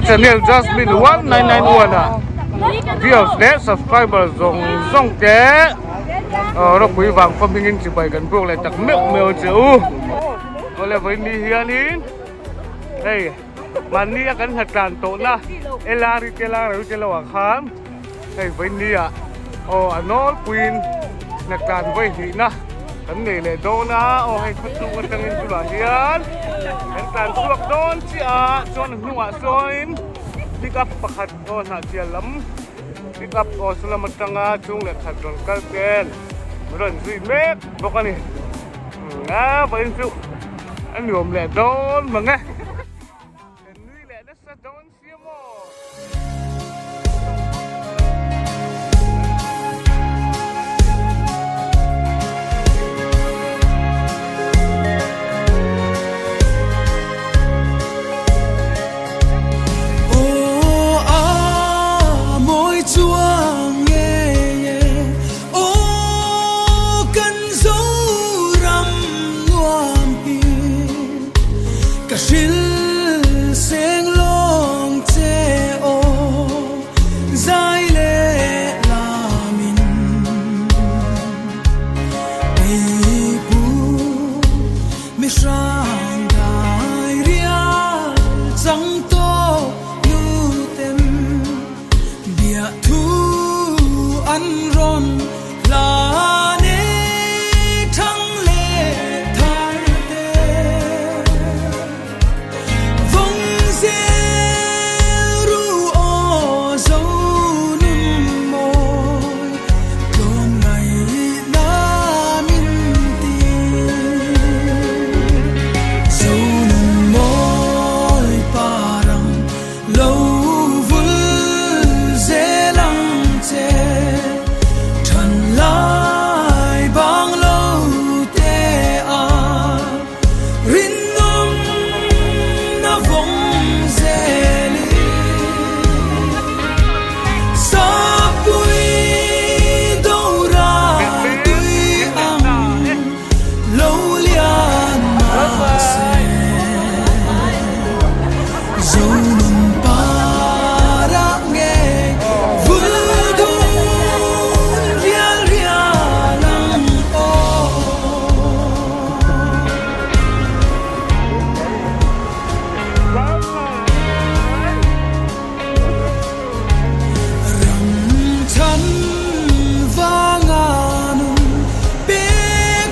channel Jasmine 1991 ah viewers leh subscriber zawng zawng te ropui vang fam hmingin chibai kan buk leh tak meuh meuh che u. Awle vawiin hianin hei mahni a kan hnatlan tawhna Elari te Larari te lo ah khan hei vawiin ah aw a nawlpuiin hnatlan vawi hnihna kan nei leh dawn a aw hei khawchhung atangin chulah hian kan tlan chhuak dawn chiah a chuan a hnungah sawn pick up pakhat aw hnahchial lam pick up aw saw lam atanga chhung leh khat rawn kal tel rawn zui mek bawk a ni. A vawiin chu a nuam leh dawn mang e. Kan nui leh nasa dawn sia maw. Aw a mawi chuang ngei e. Aw kan Zoram nuam hi ka hril seng lawng che aw zai leh lamin kei pu mi hrang dai rial chang tawh nu ten Bia thu an rawn hlan e thang leh thar te. Vawng zel ru aw zo nun mawi tlawm ngaihna min ti. Zo nun mawi parang Lo vul zel ang che, than lai bang lo te a, rinawm na vawng zel i. Sapui dora tui ang lo lian mahse. Zonun parah ngei vul dun rial rial ang aw. Ram chhan vanga nun pe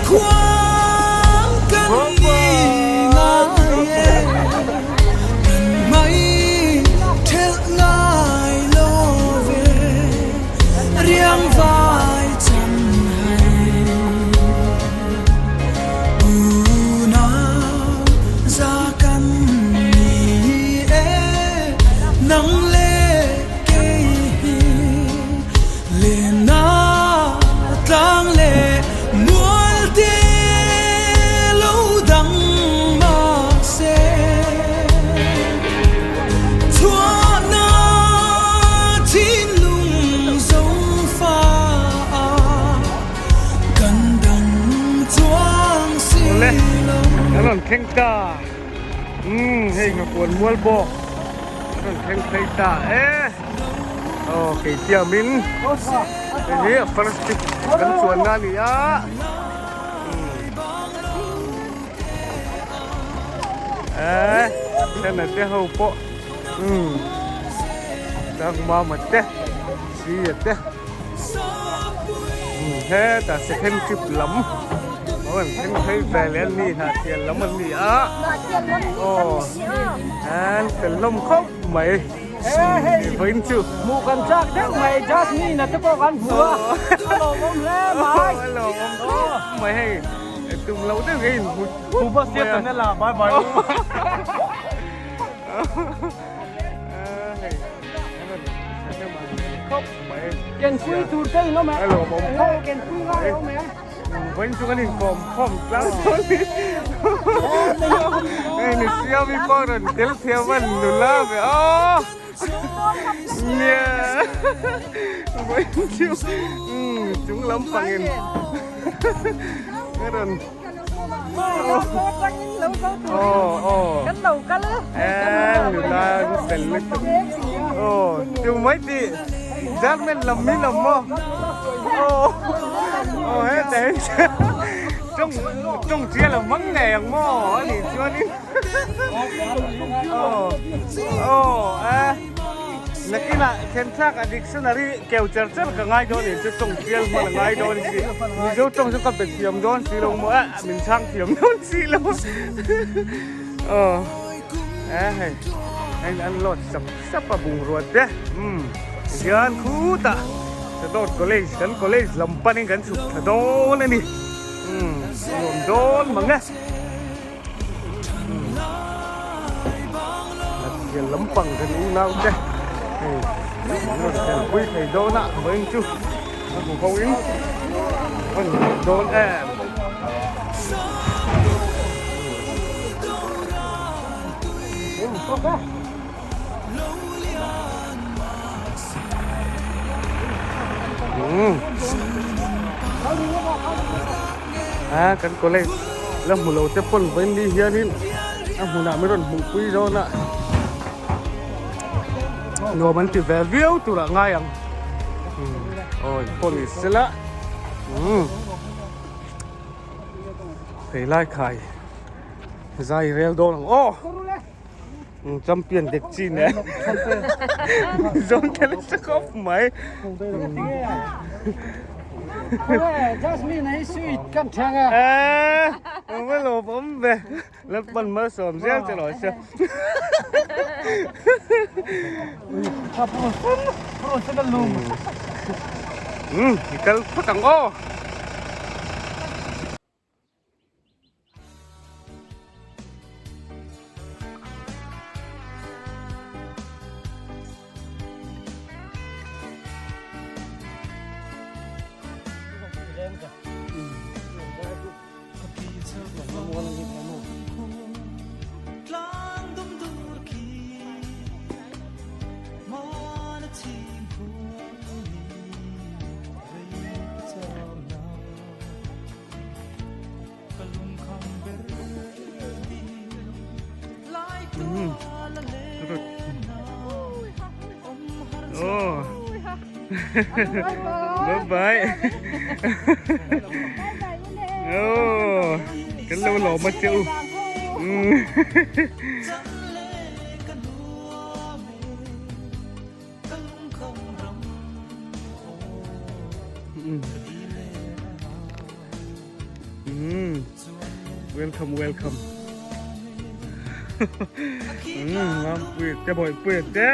khuang kan ni ngai e. Kan mai thelh ngai lo ve riang vai chan hai unau za kan ni e nang le kei hi Lena tlang le mual te lo dang mahse chhuahna thinlung zo fa kan dang chuang si lo. An rawn thleng ta umm hei ngapuan mual bawk an rawn thleng phei ta e. Aw kei tiamin hei hi a first trip kan chuanna a ni a eh thian te ho pawh umm Changmama te Sia te umm hetah second trip lam a rawn thleng phei ve leh a ni hnahtial lam a ni a aw an fel hlawm khawp mai. Vawiin chu hmuh kan chak deuh mai Jasmine a te pawh kan hmu a a lawmawm hle mai a lawmawm khawp mai hei tum lo deuh nge in hmu hmu bawk sia channel ah bye bye khawp mai ken pui tur te in awm e a lawmawm khawp ken pui ngai awm e Vawiin chu kan inkawm khawm tlang dawn ni. Hei ni Siami pawh rawn tel thiam a nula ve aw. Nia. Vawiin chu umm chung lampangin ka rawn. Aw eh nula fel lutuk aw chu mai tih German lam mi lam maw aw aw hetah hian tawng tawng chiah lo mang ngei ang maw a nih chuanin aw aw eh nakinah thenthlak a dictionary keu cher cher ka ngai dawn a nih chu tawng chial hman a ngai dawn a ni Mizo tawng chu ka be thiam dawn si lo maw eh min chhang thiam dawn si lo aw eh hei hei an load sap sap a bungrua te umm tihian khutah Sadawt college kan college lam panin kan chhuk thla dawn a ni umm nuam dawn mang e Lathian lampang kan unau te hei an rawn khelpui thei dawn a vawiin chu a hmu ho in a nuam dawn em. A kan college la hmu lo te pawn vawiin ni hianin a hmunah min rawn hmuh pui dawn a nuam an ti ve viau turah ngai ang awi pawh ni sela umm hei lai khai zai rel dawn ang aw. Champion dek chi nen zawn tel nasa khawp mai. Jasmine hei sweet kan theng a. Eh, va lawm awm ve. Lalpan malsawm zel che rawh se. Um, i kal phawt ang aw. Oh. Bye bye. Oh. Kan lo lawm a che u. Mm. Welcome, welcome. Mm, ngam pui te boi pui te.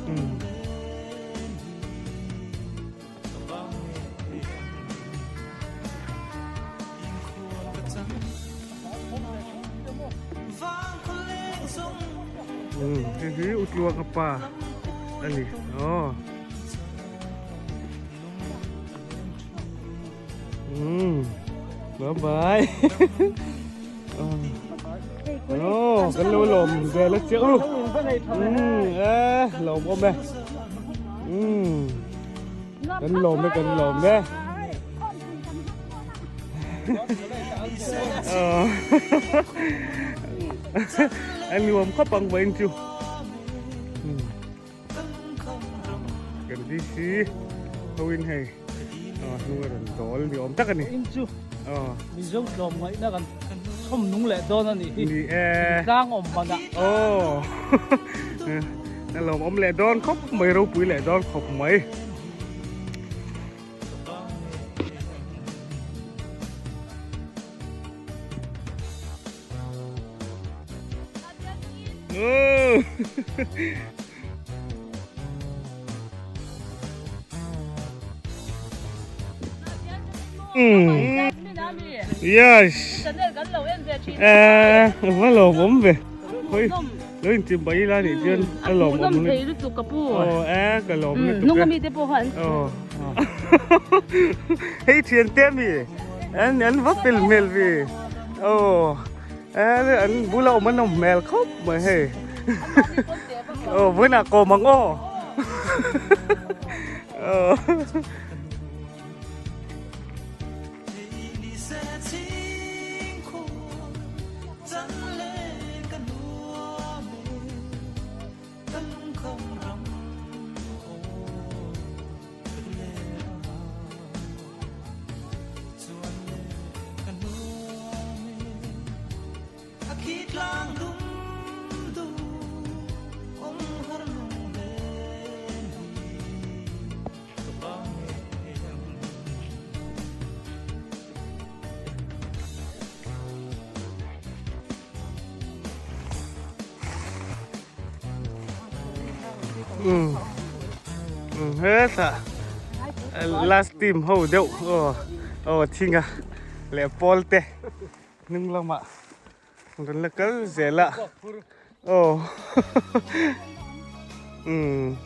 Mm. Hei hi Utluang a pa a ni aw umm bye bye aw kan lo lawm vel a chiang lu umm e lawm awm e umm kan lawm e kan lawm e. A nuam khawp ang vawiin chu kan DC ho in hei a hnung a rawn dawl ni awm tak a ni in chu Mizo tlawm ngaihna kan chhawm nung leh dawn a nih hi ni e tlang awm manah aw a lawm awm leh dawn khawp mai ropui leh dawn khawp mai. Yes. Eh, va lawm awm ve. Khoi. Lo in chim bai la nih chuan a lawm awm thei lutuk ka pu. Aw e ka lawm lutuk e. Nung ami te pawh khan. Aw. Hei thian te mi an an va fel hmel vi. Aw e an bula awm an awm hmel khawp mai hei. Aw vawiinah kawm ang aw. Aw. Um um hetah last team ho deuh aw aw thinga leh pawl te hnung lamah rawn la kal zel a aw um.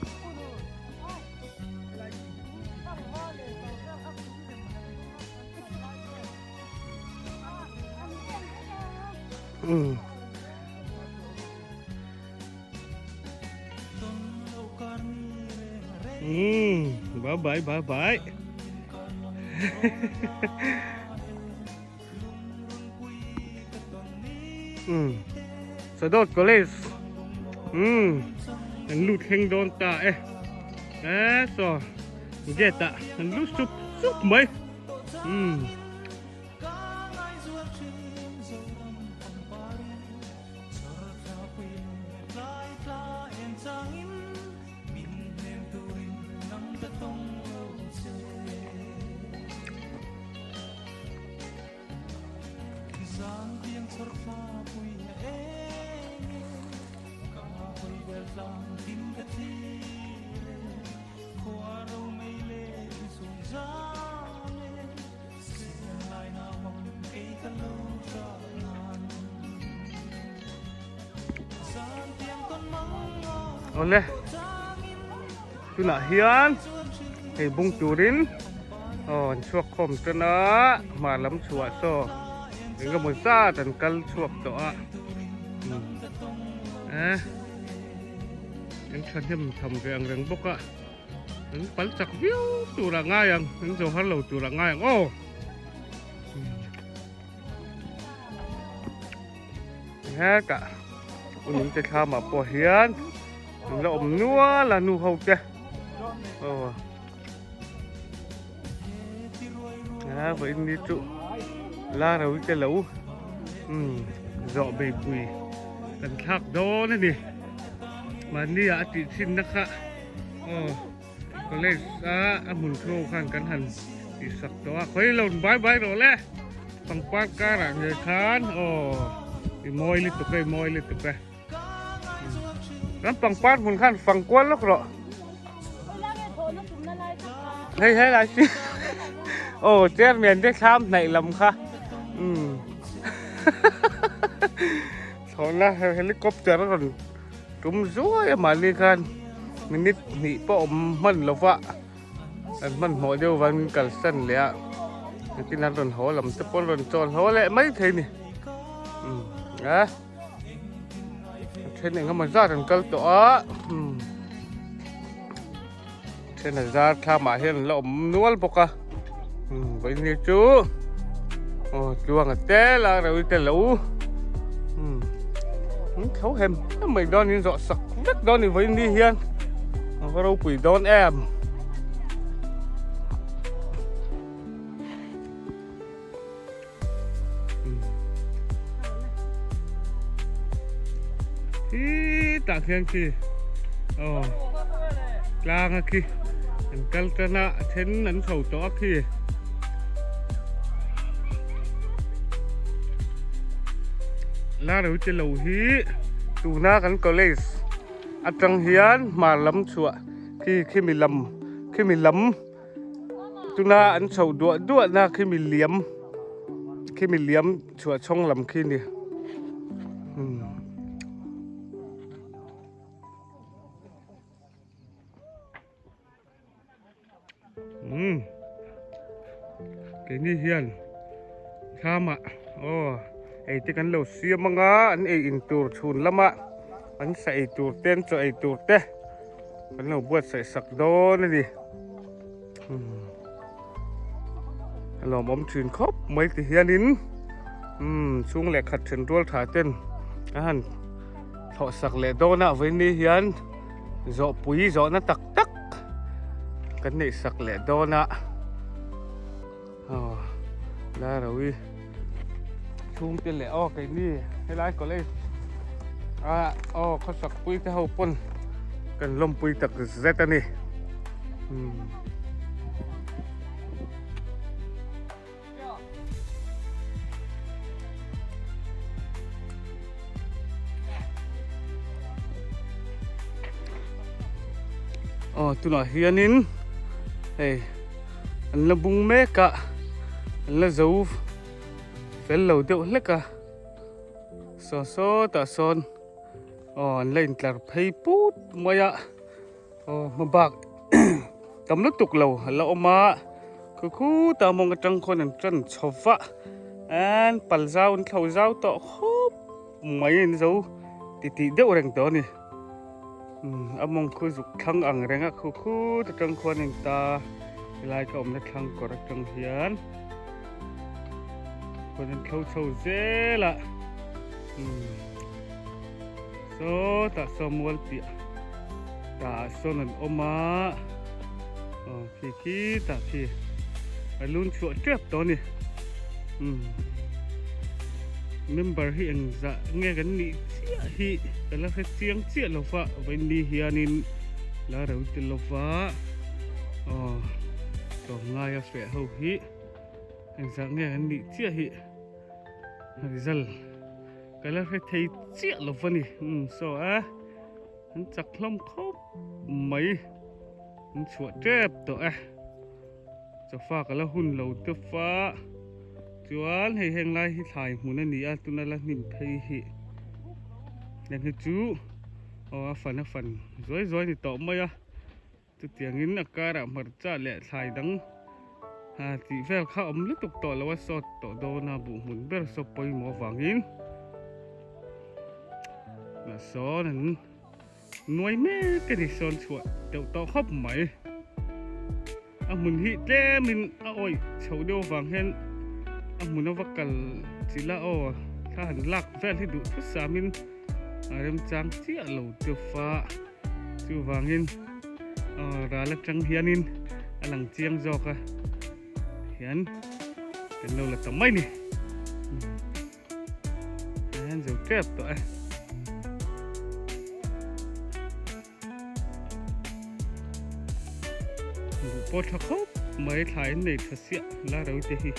Um. Um, bye bye bye bye. um. Sadawt College. Um. An lut thleng dawn ta e. E so gate ah an lut sup sup mai. Um. Awle tunah hian hei bung turin aw an chhuak khawm tan a hmar lam chhuah saw eng emaw zat an kal chhuak tawh a eh an thahnem tham ve ang reng bawk a. An pal chak viau tur a ngai ang, an zo har lo tur a ngai ang aw. Hetah unim te thlamah pawh hian an la awm nual a nu ho te. Aw. A vawiin ni chu la ro te lo um zawh beipui kan thlak dawn a ni. Mahni ah a tih thin na kha. Aw college a a hmun thu khan kan han tih sak tawh a khawi lo bai bai rawh le pangpar kar ah ngei khan aw i mawi lutuk e i mawi lutuk e kan pangpar hmun khan fang kual lawk rawh hei he lai si aw chairman te thlam hnaih lam kha um thlawhna helicopter a rawn Tum zuai a mahni khan minute hnih pawh awm hman lo va an hmanhmawh deuh vangin kalsan leh a engtin an rawn haw lam te pawh an rawn chawl haw leh mai thei a ni umm a a then eng emaw zat an kal tawh a umm a then a zar thlamah hian an la awm nual bawk a umm vawiin chu aw tluanga te la reuh te lo umm an tho hem em mai dawn in zawh sak vek dawn ni vawiin ni hian a va ropui dawn em. Hi tah khian khi aw tlang a khi an kal tan a a then an chho tawh a khi. La ro che lo hi tuna kan college atang hian hmar lam chhuah khi khimi lam khimi lam. Tuna an chhoh duah duah na khi mi liam khi mi liam chhuah chhawng lam khi ni. Um. Keini hian thlamah aw ei te kan lo siam anga an ei in tur chhun lama an sa ei tur te an chaw ei tur te kan lo buatsaih sak dawn a ni a lawmawm thin khawp mai ti hianin umm chhung leh khat then rual tha ten a han thlawh sak leh dawn a vawiin hian zawhpui zawhna tak tak kan neih sak leh dawn a aw la ro i chhungte leh aw keini helai college a aw khawsak pui te ho pawn kan lawmpui tak zet a ni umm. Aw tunah hianin hei an la bung mek a an la zo fel lo deuh hlek a saw sawtah sawn aw an la intlar phei put mai a aw hma bak tam lutuk lo a la awm a khu khutah mawng atang khawn an tan chho va an pal zau an thlo zau tawh khawp mai an zo titih deuh reng tawh a ni. A mawng khu zuk thlang ang reng a khu khut atang khuan in ta helai ka awmna thlang kawr atang hian khuan an thlo chho zel a sawtah saw mual piah tah sawn an awm a aw khi khi tah khi a lun chhuah tep tawh a ni member hi engzah nge kan nih chiah hi ka la hre chiang chiah lo va vawiin hianin la reu ti lo va aw tlawmngai a feh ho hi engzah nge kan nih chiah hi result ka la hre thei chiah lo va ni umm saw a an chak hlawm khawp mai an chhuah tep tawh e. Chawfa ka la hun lo teuh a, chuan hei heng lai hi thlai hmun a ni a, tuna la hnim phei hi heng hi chu aw a fan a fan zuai zuai ni tawh mai a, chutiangin a karah hmarcha leh thlai dang ah tih vel kha a awm lutuk tawh lo a, sawt tawh dawn a buh hmun ber saw pawimawh avangin sawn an. Nuai mek a ni sawn chhuah deuh tawh khawp mai. A hmun hi tlemin a awih chhoh deuh avang hian a hmun a va kal chilh a aw thla han lak vel hi duh thusamin a remchang chiah lo deuh va chuvangin ral atang hianin a lang chiang zawk a hian kan lo la ta mai ni. An zo tep tawh e. Buh pawh tha khawp mai thlai an nei tha siah la ro te hi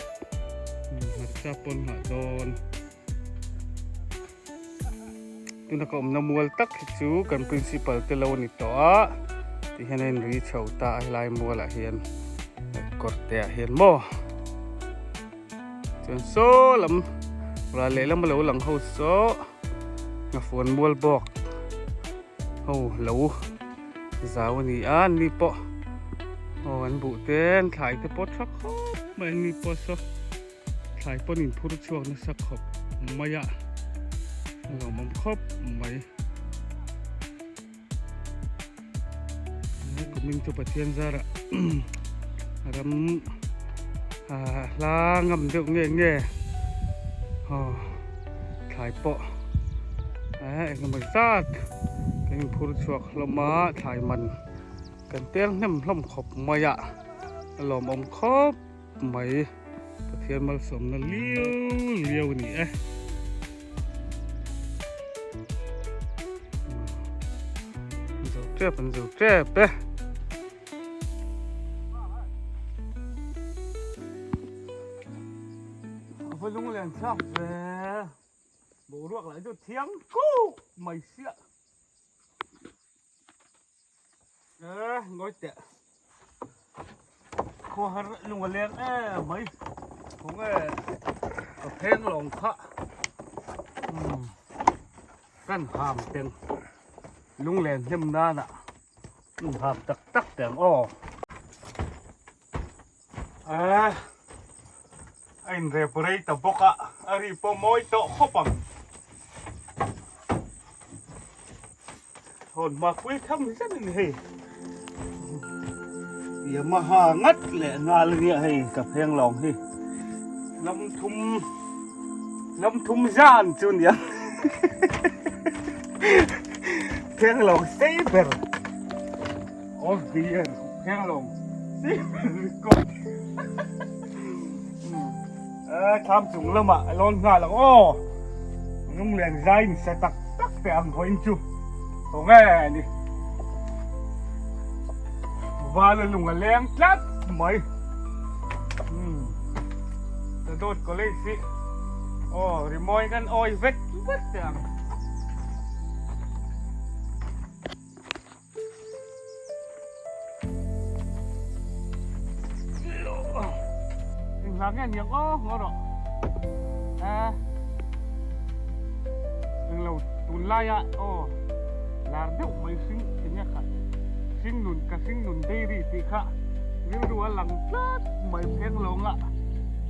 hmarcha pawn nghah dawn. Tuna ka awmna mual tak hi chu kan principal te lo a ni tawh a tihian a inri chho ta a helai mualah hian kawr te ah hian maw. Chuan saw lam ral lehlam a lo lang ho saw nghafuan mual bawk ho lo zau a ni a an ni pawh aw an buh te an thlai te pawh tha khawp mai an ni pawh saw thlai pawn in phur chhuak nasa khawp mai a a lawmawm khawp mai. Kumin chu Pathian zarah ram hla ngam deuh nge nge aw thlai pawh engemaw zat kan inphur chhuak hlawm a thlai man kan tel hnem hlawm khawp mai a a lawmawm khawp mai Pathian malsawmna liau liau a ni e. Zo tep an zo tep e. A va lung len chak ve. Boruak lah chu thiang kuk mai sia. E ngawi teh. Khaw har lung a leng em mai. Khaw nge ka pheng lawng kha. Kan ham teng lunglen hnem nana ham tak tak teng aw. A a inrep rei ta bawk a, a ri pawh mawi tawh khawp ang. Hawn hma pui tham zet a ni hei. Yamaha ngat leh nghal a nia hei ka pheng lawng hi. Lam thum lam thum zan chu nia. Pheng lawng sei ber. Of the year pheng lawng sei ber record. Thlam chung lamah a lawn nghal ang aw. Lunglen zai in sa tak tak teh ang vawiin chu. Tawng e ni. Vala lung a leng tlat mai. Ka dawt college hi aw rimawi kan awi vet vet teh ang. hla nge niang aw ngaw rawh eh englo tunlaia aw lar deuh mai hring enge kha hringnun ka hringnun dairy tih kha rilru a lang tlat mai pheng lawnga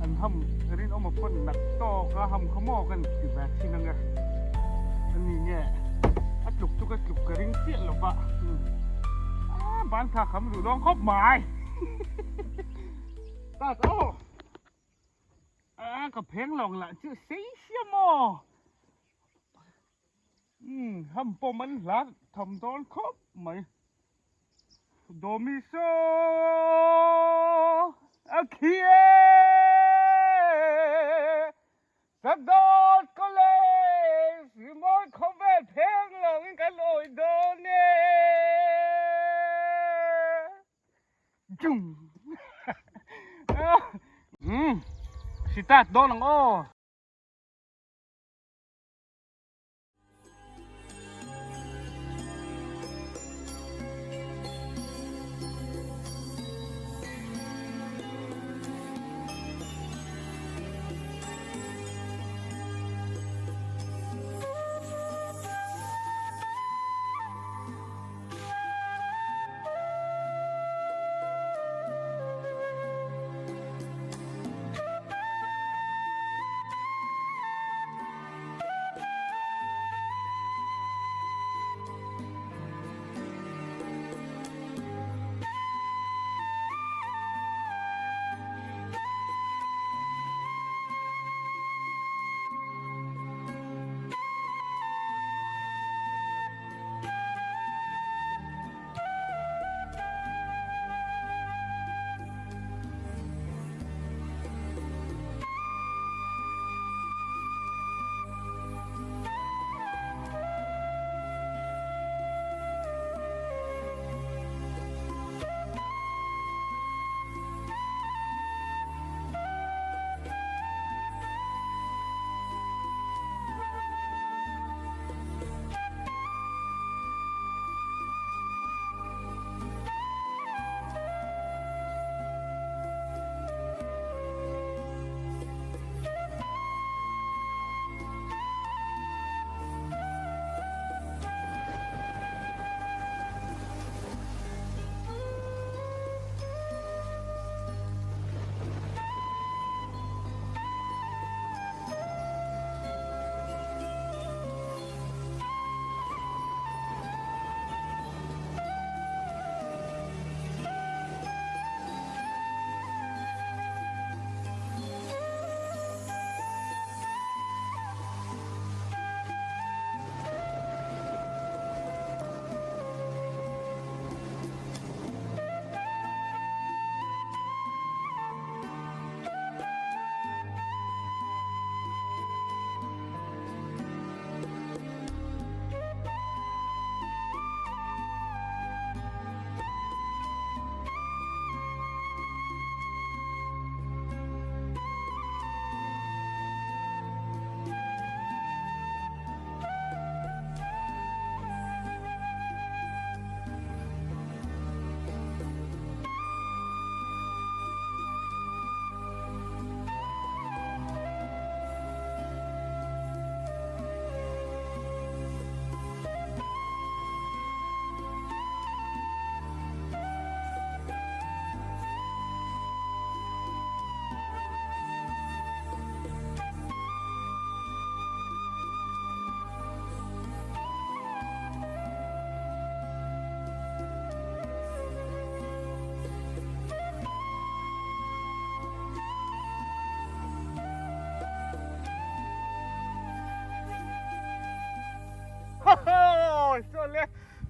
an ham rinawm a pawn nak tawk a ham kha maw kan ti ve thin ang e ani nge a tluk chu ka tluk ka ring chiah lo va a ban tha kham duh dawn khawp mai ta aw a ka pheng lawng lah chu sei sia maw umm ham pawh man hla tham dawn khawp mai do mi saw a khi e Sadawt College rimawi khawvel pheng lawngin kan awi dawn e. Jung. Hmm. Sitat dawn ang aw.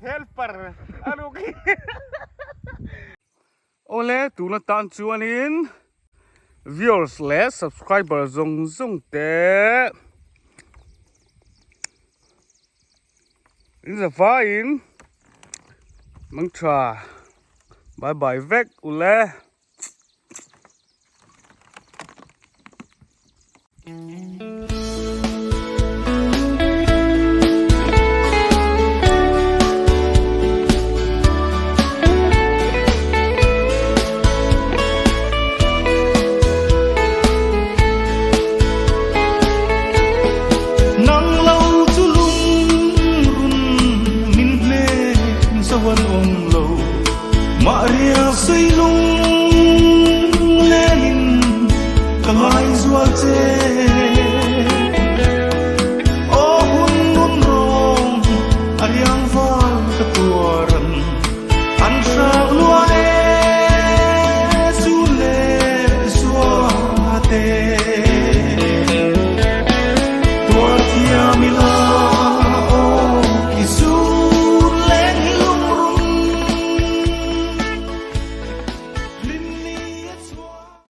Helper a ruk hi. Awle tuna tan chuanin viewers leh subscriber zawng zawng te in zavaiin mangtha bye bye vek ule. lo mah rial sei lung lenin ka ngai zual che.